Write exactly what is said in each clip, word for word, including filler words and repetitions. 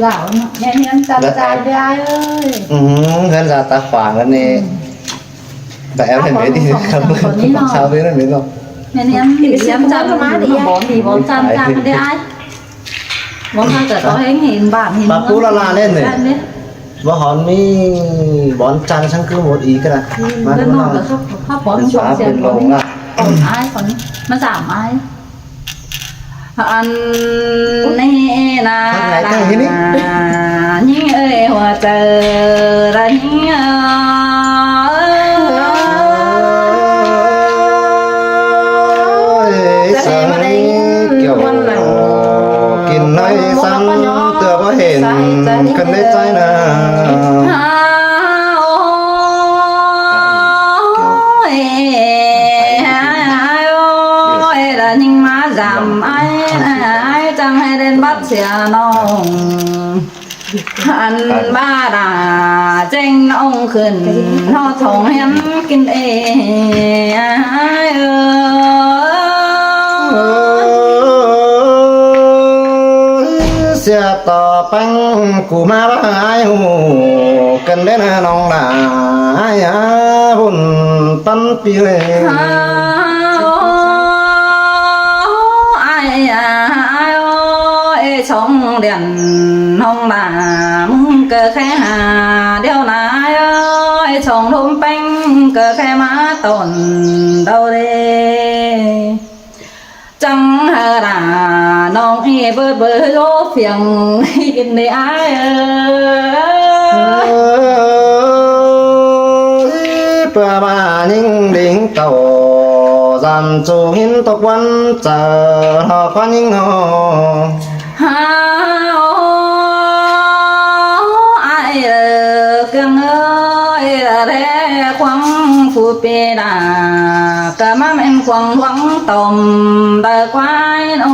Lảo, mẹ Hiến chăm chăm đi ai ơi. Ừ, khán giả ta khoảng đó nè. Bà em thì mấy đi khắp nơi, sao biết nó mấy đâu. Mẹ Hiến thì Hiến chăm, bón thì bón chăm chăm đi ai. Bón chăm chả có hẹn hẹn bản hẹn. Bà Pú la la lên này. Bó hòn mi bón chăn sáng cứ một ý cái là. Mà bên nó nọ là khắp, khắp bón bên xóa bên lông à. Còn ai còn nó giảm ai. Ăn nê na. Ăn nê na hí ní. Nhính ơi hùa chơ ra nhính ơi. Ôi, sao ní kiểu kin nói sẵn tựa bó hển cần đế trái nè. Ôi, ai, ai, ôi, là nhính má giảm ai, ai, chẳng hay đến bắt xìa nông. Ăn ba đà chêng nông khửn, nó thong hiến kin ê, ai, ơi. Sia tỏ păng cú ma ba ai hù, cần đến nông đà ai á, hùn tăn pi ơi. Ai à, ai ơi, sống điện hông là mưng cơ khe hà, điều là ai ơi, sống đốm bánh cơ khe má tổn đâu đi. Chẳng hà là nông y bơ bơ lố phiền đi ai ơi. Ôi, bơ mà nhính đính tàu, dàn chú hín tộc quân, chả lo khoan nhính hò. Ha, ô, ai, ơ, kiêng ơi, ơ, rê, khoang, phu, pê, đà, cà, má, men, khoang, khoang, tòm, đà, quái, nô.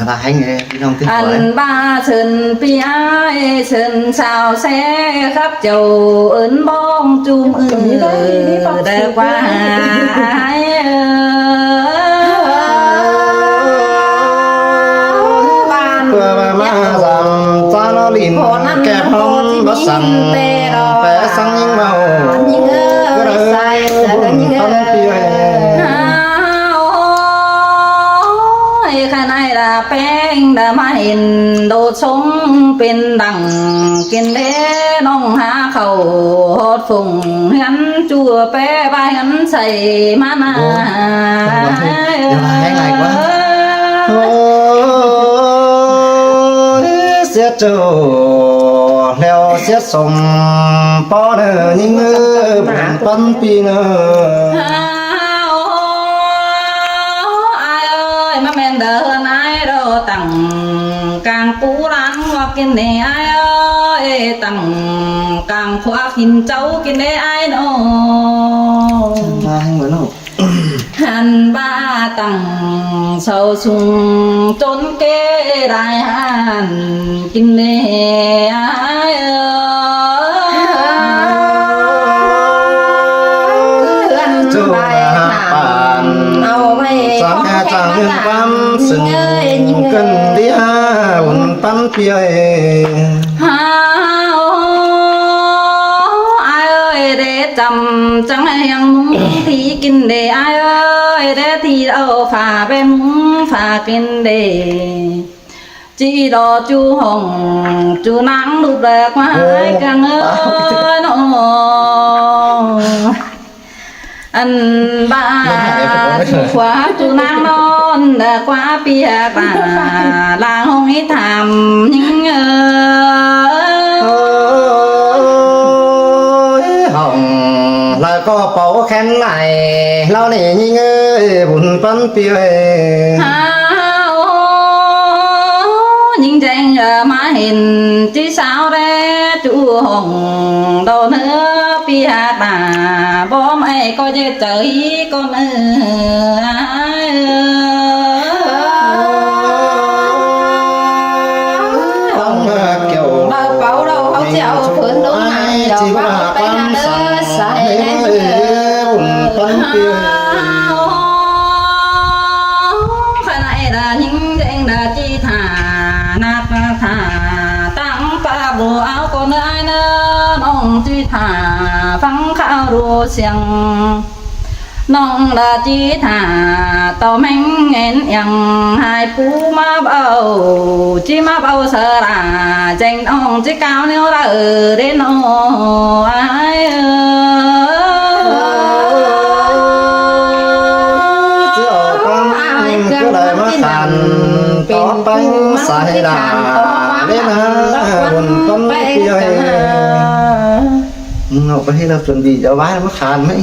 Là hên, ơ, đi nông tin. Ăn, ba, sơn, pi, ai, sơn, sao, xe, khắp, châu, ơn, bóng, chùm, ư, đà, quái, ai, ơ. Ba ma dăm cha nó lìn kẹt hông bá săng pé săng nhính mau. Nhính ơi, sai, sai, nhính ơi. Ôi, khả năng là peng đã mà hình đồ sống pin đẳng kin đế nông há khẩu hót phùng hiến chùa pé ba hiến xây mà nà. Ôi, hay ngại quá. Ôi, siết trâu, leo siết sông, bó nơ nhính ơ, bún pắn pi nơ. Ai ơi, mà men đờ hơn ai đô tặng, cang pú lan hoa kin nê ai ơi, tặng, cang khóa khín cháu kin nê ai nô. Ba hăng bơ nô. Hăn ba tặng sầu sung trốn kê đài hăn kinh lê ai ơ. Hăn bài hăn ao mây khóm khen chẳng bát hên tặng quan sừng ngơi nhính cân ơi. Đi ha ùn tắn piơi. Ha ô, ai ơi, để chăm chẳng hiang mung thì kinh để ai ơi, để thì đâu phà bên mung phà kinh để. Chỉ đó chú hồng, chú nắng đục đẹp mà ai căng ơi nó. Ăn ba chú khóa, chú nắng non đã qua pia ta, là hông ít tham nhính ơi. Ôi, hỏng, là có báu khen lại, lao nỉ nhính ơi, bún pắn pia ơi. Ha, ô, nhính chêng, ờ, má hên, chứ sao đấy, chú hỏng, đâu nữa, pia ta, bố mày có dễ chở ý con ơi. Ông, à, kiểu đau cáu đau khóc trèo phớn đống ai chỉ là quan sát sai đến ơi, ơi, ơi, ơi. Khả năng đã những đèn đã chỉ thả nạp thả À, tẳng pà bố áo cô nơ ai nơ, ꞌnọng ꞌchí thả phắng kháo đu siêng. ꞌNọng đã ꞌchí thả tỏ ꞌmếng nghen iăng hai pú ꞌmá báu, ꞌchí ꞌmá báu sơ đa, chẻng ꞌnọng ꞌchí cáo ꞌnéo đaư đen ꞌnớ ai ơ. Chứ ở con cứ đài ꞌmá khăn, tỏ ꞌpéng sai đa, đen ha, buôn con ꞌpi ơi. Ngọc phải là chuẩn bị cho bái ꞌmá khăn mấy.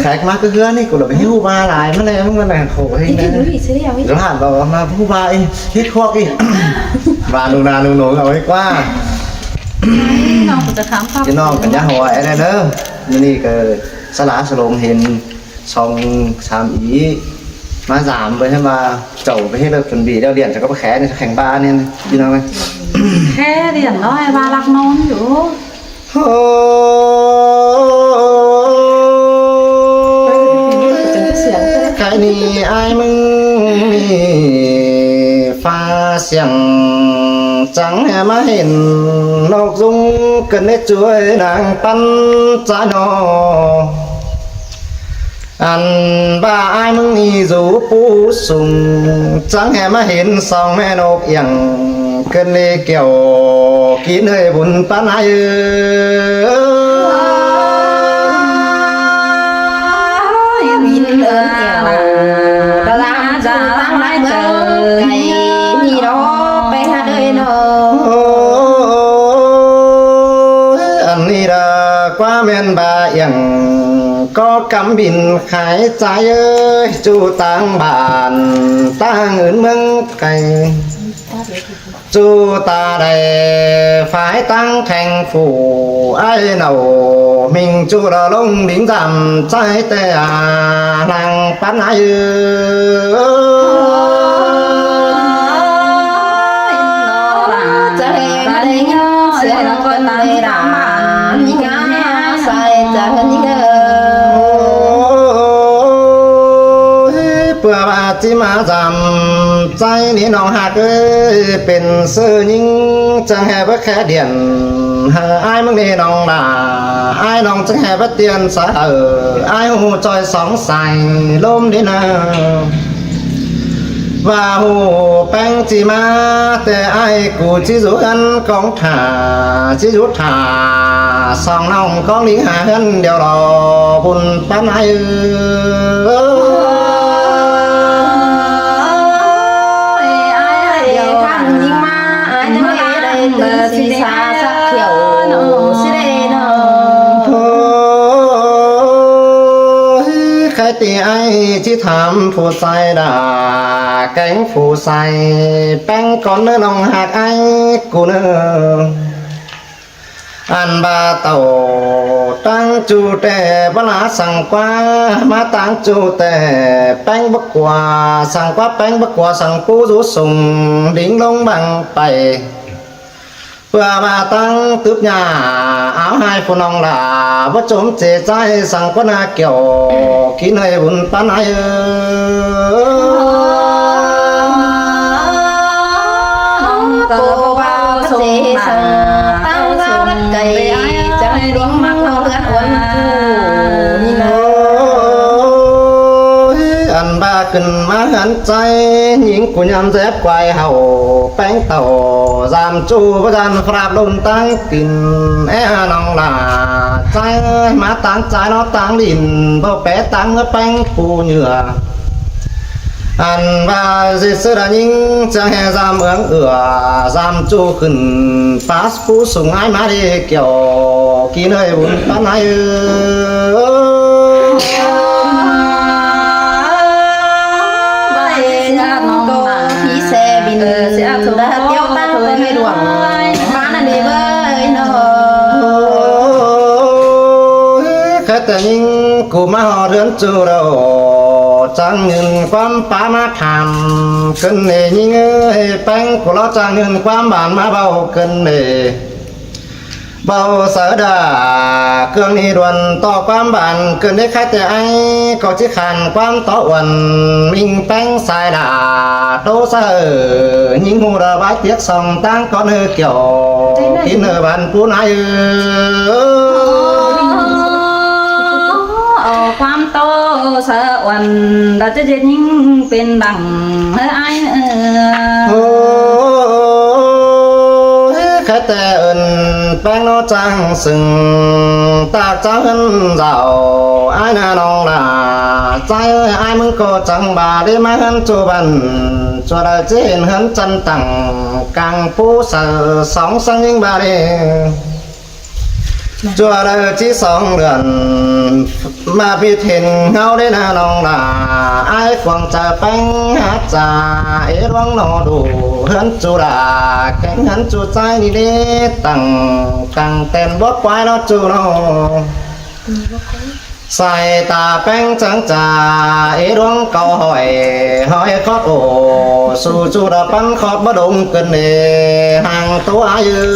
Khẹk ꞌmá cứ hứa ꞌnị, cô là phải hú ba lai ꞌmá lé, ꞌmá lé khổ hên. Rồi hẳn là ꞌmá hú ba ê, hít khuốc ê. Ba nụ nà nụ nổ ngọc ê qua. ꞌChí ꞌnọng cả nhá hua ê đen ơ. ꞌNị ꞌcọ sá lá sá lông hên song sam ꞌí. ꞌMá dám ꞌvạy hên ꞌva chảu ꞌvạy hên lợp chuẩn bị đeo điện cho có bác khé ꞌnị, cho khẻng ba ꞌnị, ꞌchí ꞌnọng ê. Khé điện nói ba lắc nón dú. Ôi, cái ꞌnị ai ꞌmứng ꞌnị pha siêng chắng hé ꞌmá hên ꞌnộc dúng cân nết chuối đang pắn chá ꞌnọ. Ăn ba ai ꞌmứng ꞌnị dú pú sung chắng hé ꞌmá hên song ꞌme ꞌnộc iăng cơn lê kiẻo kín hơi bún pán ai ơ. Ăn ꞌnị đa ꞌquá ꞌmen ba iăng có cắm bìn khải trái ơi, chu táng bản táng ứn ꞌmướng cày. Chu ta đảy phái táng thành phủ ai nầu mình chu đa lông đính dặm trái tê à lăng pắn ai ơ. Ôi, pưa ba ꞌchí ꞌmá dăm ꞌchái ꞌnị ꞌnọng ꞌhặc ơi, pên ꞌsứ ꞌnhính chắng hé báu khé điện hảư ai ꞌmướng ꞌnị ꞌnọng đa, ai ꞌnọng chắng hé báu tiên sa hảư ai ꞌhụ ꞌchoi sóng sai ꞌlốm ꞌnị ꞌna. ꞌVa ꞌhụ ꞌpéng ꞌchí ꞌmá, té ai ꞌcụ ꞌchí dú ăn cóng thả, ꞌchí dú thả song ꞌnọng cóng lính hả hươn điêu lo bun pán ai ơ. Ôi, khái ti ai ꞌchí tham phủ sai đa, kéng phủ sai ꞌpéng con ꞌnớ ꞌnọng ꞌhặc ai ꞌcụ ꞌnớ. Ăn ba tảu táng chu té bá lá săng ꞌquá, ꞌmá táng chu té ꞌpéng báu ꞌquá, săng ꞌquá ꞌpéng báu ꞌquá, săng pú dú sung đính ꞌlống băng pay. Pưa ba táng túp nhà áo hai phủ ꞌnọng đa, báu chốm chế ꞌchái săng ꞌquá ꞌna kiẻo kín hơi bun pán ai ơ. Ôi, ăn ba khửn ꞌmá hươn ꞌchái, ꞌnhính ꞌcụ ꞌnhăm dép quai hảư ꞌpéng tảu, dăm ꞌchu báu dăm phrap ꞌlum táng kin, é ꞌnọng đa ꞌchái ơi, ꞌmá táng ꞌchái ꞌnọ táng đin, báu pé táng ꞌmứa ꞌpéng pú nhựa. Ăn ba ꞌdệt ꞌsứ đa ꞌnhính chắng hé dăm ương ửa, dăm ꞌchu khửn pá pú sung ai ꞌmá đi kiẻo kín hơi bun pán ai ơ. Khái té ꞌnhính ꞌcụ ꞌmá ꞌhọt ꞌhướn ꞌchu đaư, chắng ꞌnhưn ꞌquám pá ꞌmá tham cơn nể ꞌnhính ơi, ꞌpéng ꞌcụ lo chắng ꞌnhưn ꞌquám bản ꞌmá báu cơn nể. Báu saư đa, ꞌcương ꞌnị đuôn ꞌto ꞌquám bản ꞌcứn đé. Khay ꞌtẹ ải ꞌcọ ꞌchí khăn ꞌquám tó uôn, ꞌminh ꞌpéng sai đa, ꞌtố saư, ꞌnhính ꞌhụ đa bái tiếc song ꞌtáng cón ꞌhứ Kiẻo, kin ꞌhứ bản pú ải ư. Au ꞌquám ꞌto saư uôn, đa ꞌchớ ꞌdệt ꞌnhính pên đăng ꞌhứ ải ư. Ô, khay ꞌtẹ ơn ꞌpéng ꞌnọ chắng sưng, tắc chắng hên dảo, ải ꞌna ꞌnọng lả, ꞌchái ơi, ải ꞌmứng ꞌcọ chắng ba đé ꞌmá hên ꞌchu bản, ꞌchua đaư ꞌchí hên hên chăn tẳng, cang pú saư song săng ꞌnhính ba đé. ꞌChua đaư ꞌchí song đươn, ꞌmá pít hên ꞌháu đé ꞌna ꞌnọng lả, ải cuông chaư ꞌpéng hák cha, ế ꞌluống ꞌnọ đu, hên ꞌchu đa, kéng hên ꞌchu ꞌchái ꞌnị đé, tẳng, cang ten bók quái ꞌnọ ꞌchu ꞌnọ. Sai ta ꞌpéng chắng cha, ế ꞌluống cáu hỏi, hỏi khót ổ, su ꞌchu đa ꞌpắn khót báu đông ꞌcứn đé, hang ꞌtố ải ư.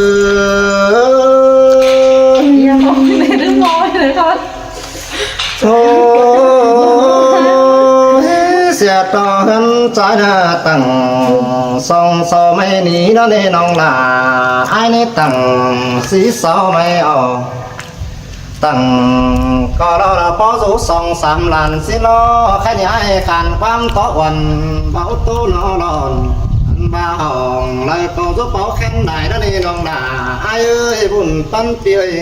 Ô, sia ꞌto hên ꞌchái ꞌna tẳng, song so ꞌmạy ꞌnị ꞌnớ ꞌnị ꞌnọng lả, ải ꞌnị tẳng, sí so ꞌmạy au. Tẳng ꞌcọ ꞌlo ꞌla ꞌpó dú song sam lan ꞌsịn ꞌnọ, khay ꞌnị ải khăn ꞌquám tó uôn, báu ꞌtố ꞌnọ lon, ba hỏng lai ꞌcọ dú báu khen đảy ꞌnớ ꞌnị ꞌnọng lả, ải ơi, bun ꞌpắn ꞌpi ơi.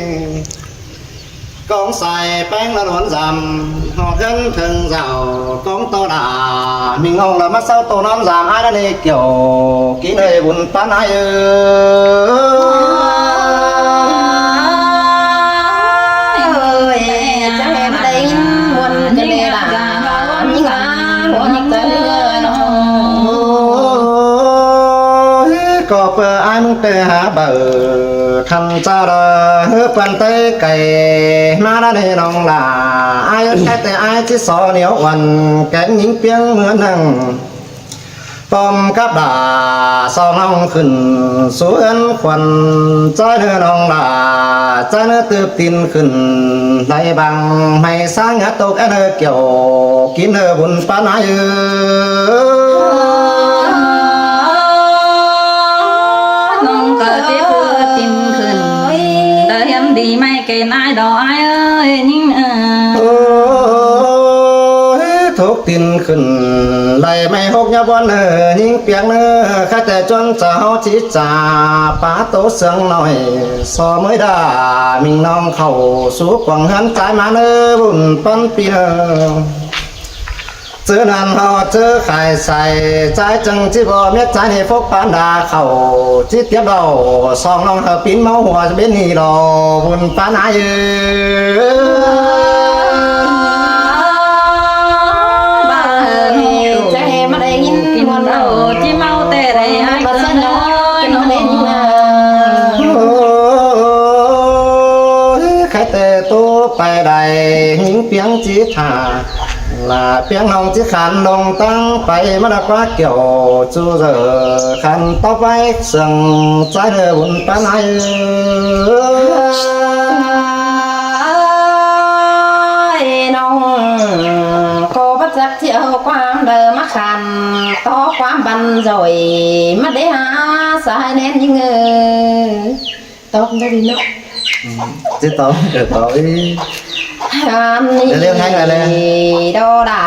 Cóng sai ꞌpéng ꞌla ꞌluôn dăm, ꞌhọt hên thơng dảo, cóng ꞌto đa, ꞌminh ꞌnọng ꞌla ꞌmá ꞌsáo ꞌto ꞌnón dăm, ải ꞌnị Kiẻo, kin ơi, bun ꞌpắn ải ư. Ơi, chắng êm đảy ꞌnhính ꞌmuôn ꞌcọ đảy đa, ꞌnhính ꞌmá ꞌmuôn ꞌcọ đảy đa. Ôi, ꞌcọ ꞌpưa ải ꞌmứng ꞌtẹ hả báu, khăn cha đa, hứ ꞌpắn té cay, ꞌmá ꞌnị ꞌnọng lả, ải ơi, khay ꞌtẹ ải ꞌchí so ꞌnéo uôn, kéng ꞌnhính ꞌpiếng ꞌmứa năng. Tóm cắp đa, so ꞌnọng khửn, sú ơn khuôn, ꞌchái ꞌnư ꞌnọng lả, ꞌchái ꞌnư tứp tin khửn, đảy bang, ꞌmạy sáng ngá tốc ꞌnư Kiẻo, kin ꞌnư bun ꞌpắn ải ư. ꞌNọng ꞌcọ ꞌchí tứp tin khửn, đảy hiêm đi ꞌmạy kẻ ải đo ải ơi, ꞌnhính ơi. Ôi, tốc tin khửn, đảy ꞌmạy hốc nhá bón ơ, ꞌnhính ꞌpiếng ꞌnư, khay ꞌtẹ ꞌchuôn cha ꞌháu ꞌchí cha, pá ꞌtố sương ꞌnọi, so ꞌmới đa, ꞌminh ꞌnọng khảu, sú cuông ꞌhướn ꞌchái ꞌmá ꞌnư, bun ꞌpắn ꞌpi ꞌnư. ꞌChớ ꞌnặn ꞌháu ꞌchớ khai sai, ꞌchái chắng ꞌchí bók mết ꞌchái ꞌnị phốc ꞌpán đa khảu, ꞌchí tiếp đao, song ꞌnọng hảư pín ꞌmáu hua bến ꞌnị lo, bun ꞌpắn ải ư. Ba ơi, ꞌchớ ꞌmá đảy ꞌnhính kin ꞌmuôn đao, ꞌchí ꞌmáu ꞌtẹ đảy ải ꞌcọ ꞌnọi ꞌnọ. Ôi, khay ꞌtẹ ꞌtố pay đảy, ꞌnhính ꞌpiếng ꞌchí thả. Lả ꞌpiếng ꞌnọng ꞌchí khăn ꞌlống táng pay ꞌmá đa ꞌquá Kiẻo ꞌchu dở khăn tó pay sương ꞌchái ꞌnư bun ꞌpắn ải ư. Ơi, ꞌnọng ꞌcọ báu chắc ꞌchí au ꞌquám đaư ꞌmá khăn, tó ꞌquám băn dổi, ꞌmá đảy hả sai ꞌnén ꞌnhính ơ. Tóm đaư đi ꞌnọng. Ừ, chứ tóm, ừ, tóm ý. Hàn Để liêng hãy là nè. Đô đà,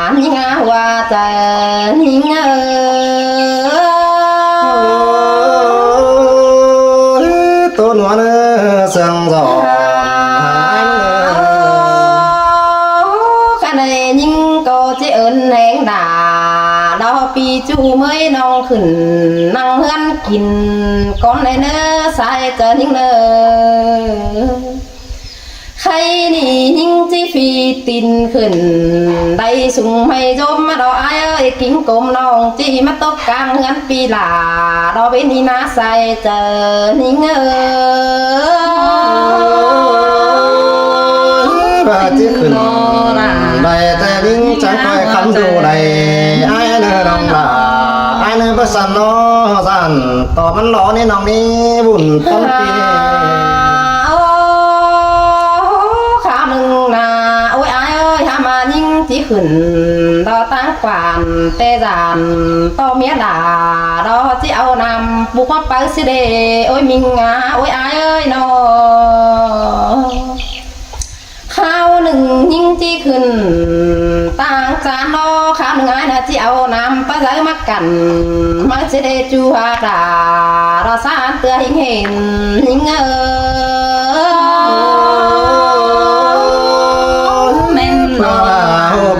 ꞌnhính á hua tơ, ꞌnhính ơ. Ôi, ꞌtố ꞌnua ꞌnư sương gió. Khăn đảy ꞌnhính ꞌcọ ꞌchí ơn ꞌhéng đa, đo ꞌpi ꞌchu ꞌmới ꞌnọng khửn, ꞌnăng ꞌhướn kin, cón đảy ꞌnớ sai ꞌchớ ꞌnhính ꞌnớ. Khay ꞌnị ꞌnhính ꞌchí phi tin khửn, đảy sung ꞌmạy ꞌdôm ꞌmá đo ải ơi, king cốm ꞌnọng ꞌchí ꞌmá tốc cang ꞌhướn ꞌpi lả, đo bến ꞌnị ꞌná sai ꞌchớ ꞌnhính ơ. Ba ꞌchí khửn, đảy ꞌtẹ ꞌnhính chắng khỏi khắm đu đảy, ải ꞌnư ꞌnọng lả, ải ꞌnư báu săn ꞌnọ, săn, tó ꞌmắn lo ꞌnị ꞌnọng ꞌnị, bun ꞌpắn ꞌpi ꞌnị. khửn, đó ꞌtáng quan ꞌtẹ dản, ꞌto ꞌmía đả, đó ꞌchí au ꞌnặm ꞌpụ ꞌmá páo ꞌsứ đê, ối ꞌminh ꞌngá, ối ải ơi nó. Kháo ꞌnưng ꞌnhính ꞌchí khửn ꞌtáng chán đó, kháo ꞌnưng ải ꞌnạ ꞌchí au ꞌnặm páo dáư ꞌmá căn, ꞌmá ꞌsứ đê ꞌchu hák đả, đó ꞌsán ꞌtưa ꞌhính hên ꞌnhính ơi. ꞌMen ꞌnọ.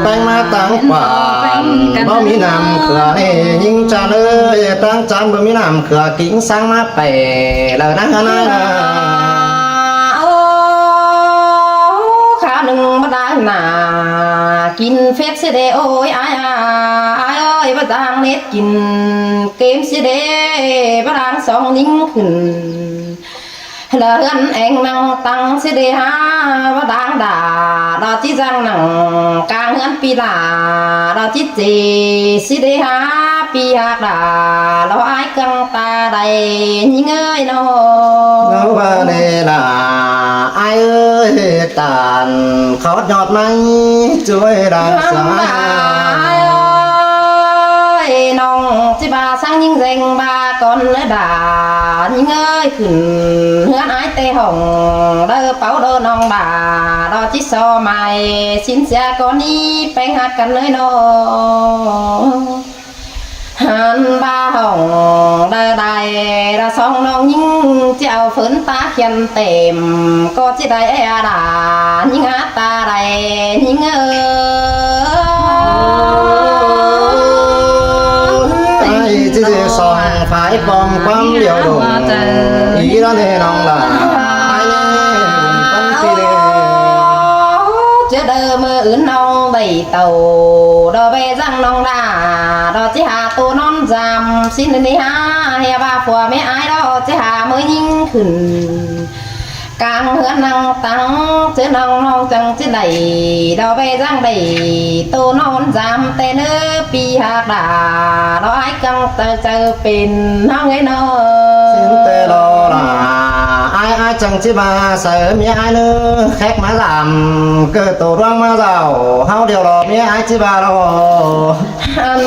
Péng ꞌmá ꞌtáng quan báu ꞌmí ꞌnặm khửa ꞌnị ꞌnhính chán ơi, ꞌtáng chán báu ꞌmí ꞌnặm khửa, king ꞌsáng ꞌmá pẻ lỏ ꞌnăng ꞌnặn ꞌnạ. Ô, kháo ꞌnưng báu đang nả kin phết ꞌsứ đê, ối ải à, ải ơi, báu đang nết kin kêm ꞌsứ đê, báu đang song ꞌnhính khửn lỏ ꞌhướn eng ꞌnăng tang ꞌsứ đê hả, báu đang đả, đó ꞌchí dáng nẳng cang ꞌhướn pi lả, đó ꞌchí chê ꞌsứ đê hả, pi hák đả, đó ải căng ta đảy ꞌnhính ơi nó. Nó báu đảy đả, ải ơi, tản khót nhọt ꞌmạy ꞌchu đang ꞌhướn săng đả, ải ơi, ꞌnọng ꞌchí ꞌva ꞌsáng ꞌnhính ꞌdệt ꞌva cón ꞌnớ đả, ꞌnhính ơi, khửn ꞌhướn ải ꞌtẹ hỏng, đaư páu đô ꞌnọng đả, đó ꞌchí so mai, sính sia cón ꞌnị péng hák căn ơi nó. Hăn ꞌva hỏng đaư đảy, đó song ꞌnọng ꞌnhính ꞌchí au phớn ta khiăn tẻm, ꞌcọ ꞌchí đảy ꞌa đả, ꞌnhính ꞌa ta đảy ꞌnhính ơi. Ải ꞌchí song phái pom ꞌquám điêu đủng, ꞌí đó ꞌnị ꞌnọng đả, ải ꞌnị bun tắn ꞌpi đê. ꞌChớ đaư ꞌmự ứn ꞌnọng đảy tảu, đó ꞌvạy dáng ꞌnọng đả, đó ꞌchí hả tô ꞌnón dăm, sính ꞌnị hả, hê ꞌva phua ꞌmía ải đó ꞌchí hả ꞌmới ꞌnhính khửn cang ꞌhướn ꞌnăng tang, ꞌchớ ꞌnọng ꞌnọng chắng ꞌchí đảy, đó ꞌvạy dáng đảy tô ꞌnón dăm ꞌtẹ ꞌnớ pi hák đả, đó ải căng ta chaư pên ꞌháo ꞌngáy nó. Sính ꞌtẹ lo đả, ải ải chắng ꞌchí ꞌva saư ꞌmía ải ꞌnớ, khék ꞌmá dăm ꞌcọ tô ꞌluống ꞌmá dao, ꞌháu điêu lo ꞌmía ải ꞌchí ꞌva lo. Ăn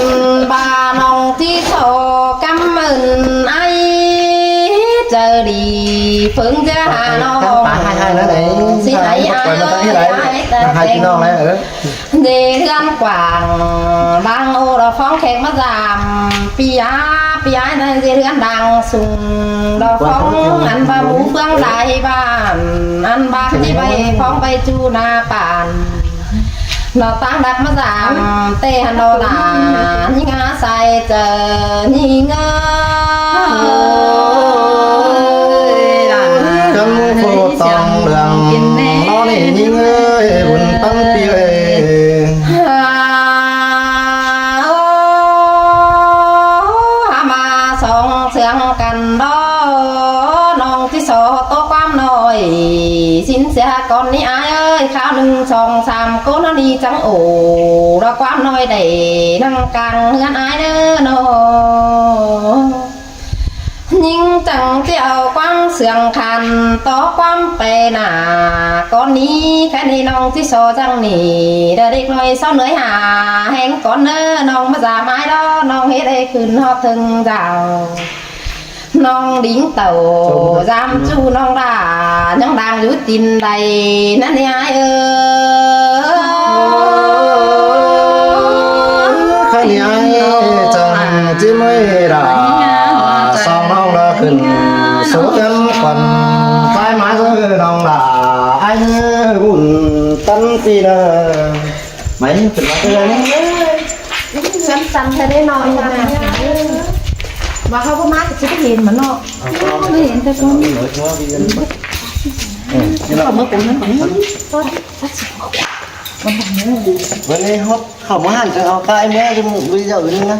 ꞌva ꞌnọng ꞌchí so căm ơn ải chaư đi, phớng ꞌchớ hả ꞌnọng. Sính ải ải ơi, ải ta ꞌtếng. ꞌDệt ꞌhướn quảng bang ô, đó phóng khék ꞌmá dăm, pi á, pi ải ꞌnặn ꞌdệt ꞌhướn đang sung, đó phóng ăn ꞌva mú phướng lai bản, ăn ꞌva ꞌchí ꞌvạy phóng ꞌvạy ꞌchu ꞌna bản. Nó ꞌtáng đắc ꞌmá dăm, ꞌtẹ hăn đó đả, ꞌnhính ꞌa sai chaư, ꞌnhính ơi. Khăn phô tong lương, nó ꞌnị ꞌnhính ơi, bun tắn ꞌpi ơi. Hả, ô, hả ꞌva song sương căn đó, ꞌnọng ꞌchí so tô ꞌquám ꞌnọi, sính sia cón ꞌnị ải ơi, kháo ꞌnưng song sam ꞌcốn ꞌnị chắng ổ, đó ꞌquám ꞌnọi đảy ꞌnăng cang ꞌhướn ải ꞌnớ nó. ꞌNhính chắng ꞌchí au ꞌquám sương căn tó ꞌquám pay nả, cón ꞌnị khen ꞌnị ꞌnọng ꞌchí so dáng ꞌnị, đó đếc ꞌnọi so ꞌnới hả, ꞌhéng cón ꞌnớ ꞌnọng ꞌmá dăm ải đó, ꞌnọng ꞌhế đảy khửn ꞌhọt ꞌthớng dao. ꞌNọng đính tảu dăm ꞌchu ꞌnọng đả, ꞌnhắng đang dú tin đảy ꞌnặn ꞌnị ải ơi. Khăn ꞌnị ải chắng ꞌchí ꞌmới đả, song ꞌnọng lo khửn số căm khuôn, phái ꞌmá dư ꞌnọng đả, ải bun tắn ꞌpi ꞌnớ. Máy khửn ꞌmá ꞌtứ ꞌnị. Săn săn thế đấy nó. Mà không có mát thì chưa có hiền mà nó. Không có hiền thôi con. Không có mát cũng nó cũng. Bữa nay hot, không có hẳn cho họ cái mới bây giờ nữa.